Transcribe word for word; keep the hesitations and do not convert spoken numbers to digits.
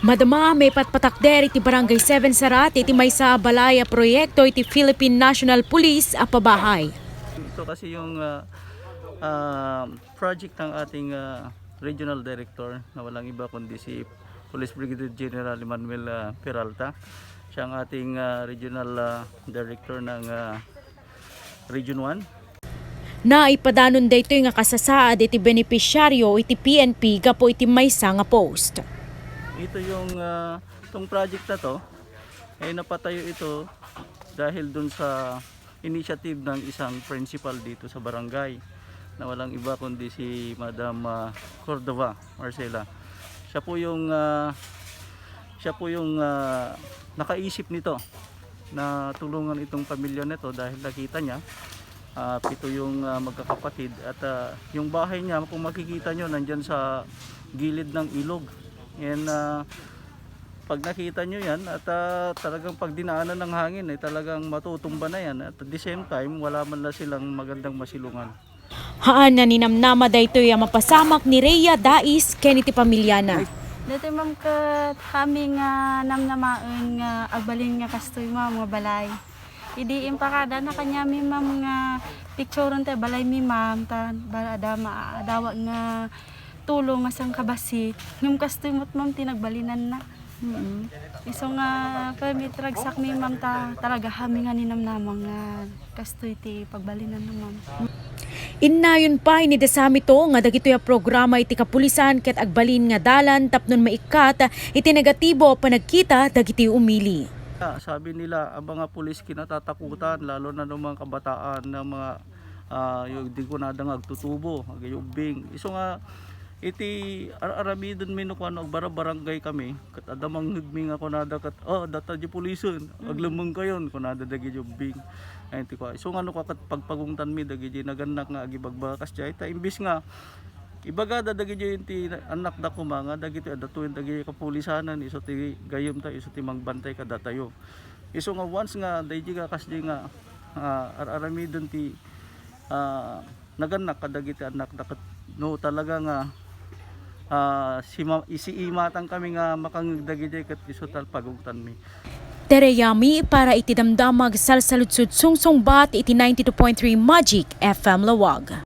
Madama, maipatpatakder iti Barangay Seven Sarat iti maysa a balay a proyekto iti Philippine National Police a pabahay. Ito kasi yung, ah, ah, project ng ating, ah, regional director na walang iba kundi si Police Brigadier General Emmanuel, ah, Peralta. Siya ang ating, ah, regional, ah, director ng, ah, Region one. Naipadanon daytoy nga kasasaad iti benepisyaryo iti P N P gapu iti maysa nga post. Ito yung, ah, itong project na to, eh, napatayo ito dahil dun sa initiative ng isang principal dito sa barangay na walang iba kundi si Madam, ah, Cordova Marcela. Siya po yung, ah, siya po yung, ah, nakaisip nito na tulungan itong pamilya na ito dahil nakita niya, ah, pito yung, ah, magkakapatid at, ah, yung bahay niya, kung makikita nyo, nandyan sa gilid ng ilog. And, ah, pag nakita nyo yan at, ah, talagang pag dinaanan ng hangin, eh, talagang matutumba na yan. At at the same time, wala man lang silang magandang masilungan. Haan nga ninamnama daytoy a mapasamak ni Rhea Dais ken iti pamilyana. Daytoy, ma'am, ket amin nga namnamaen nga agbalin nga kastoy, ma'am, nga balay. Idi imparadana kaniami, ma'am, nga picturen ti balay mi, ma'am, ta ba-, adda ma-, adawat nga tulong nga sangkabassit. Ngem kastoy met, ma'am, ti nagbalinanna. Mm. Isu nga permi ti ragsak mi, ma'am, ta talaga amin nga ninamnama nga kastoy ti pagbalinanna, ma'am. Innayon pay ni Desamito nga dagitoy a programa iti kapulisan ket agbalin nga dalan tapno maikkat iti negatibo a panagkita dagiti umili. Ah, sabi nila, ang mga pulis kinatatakutan, lalo na ng mga kabataan, ng mga, ah, yung di kunada nga agtutubo, agayobbing. Isu nga, iti ar-aramiden mi no kuano, agbarabarangay kami, ket adda manghegmi nga kunada ket, "Oh, data di pulisen, aglemmeng kayon," kunada dagiti ubbing. Ay, ti kua. Isu nga no, ket pagpagungtan mi dagiti nagannak nga agibagbaga kasdiay, ta imbis nga ibagada dagiti iti annakda koma nga dagiti adda tuyen dagiti kapulisanan, isu ti gayyemta, isu ti mangbantay kadatayo. Isu nga once nga daydi nga kasdi nga, ah, ar-aramiden ti, ah, nagannak kadagiti annakda ket no talaga nga, ah, sima-, isiimatan kami nga makangngeg dagiti ket isu tal pagungtanmi. Tereyami para iti Damdamag Salsaludsod sungsungbat iti ninety-two point three Magic F M Laoag.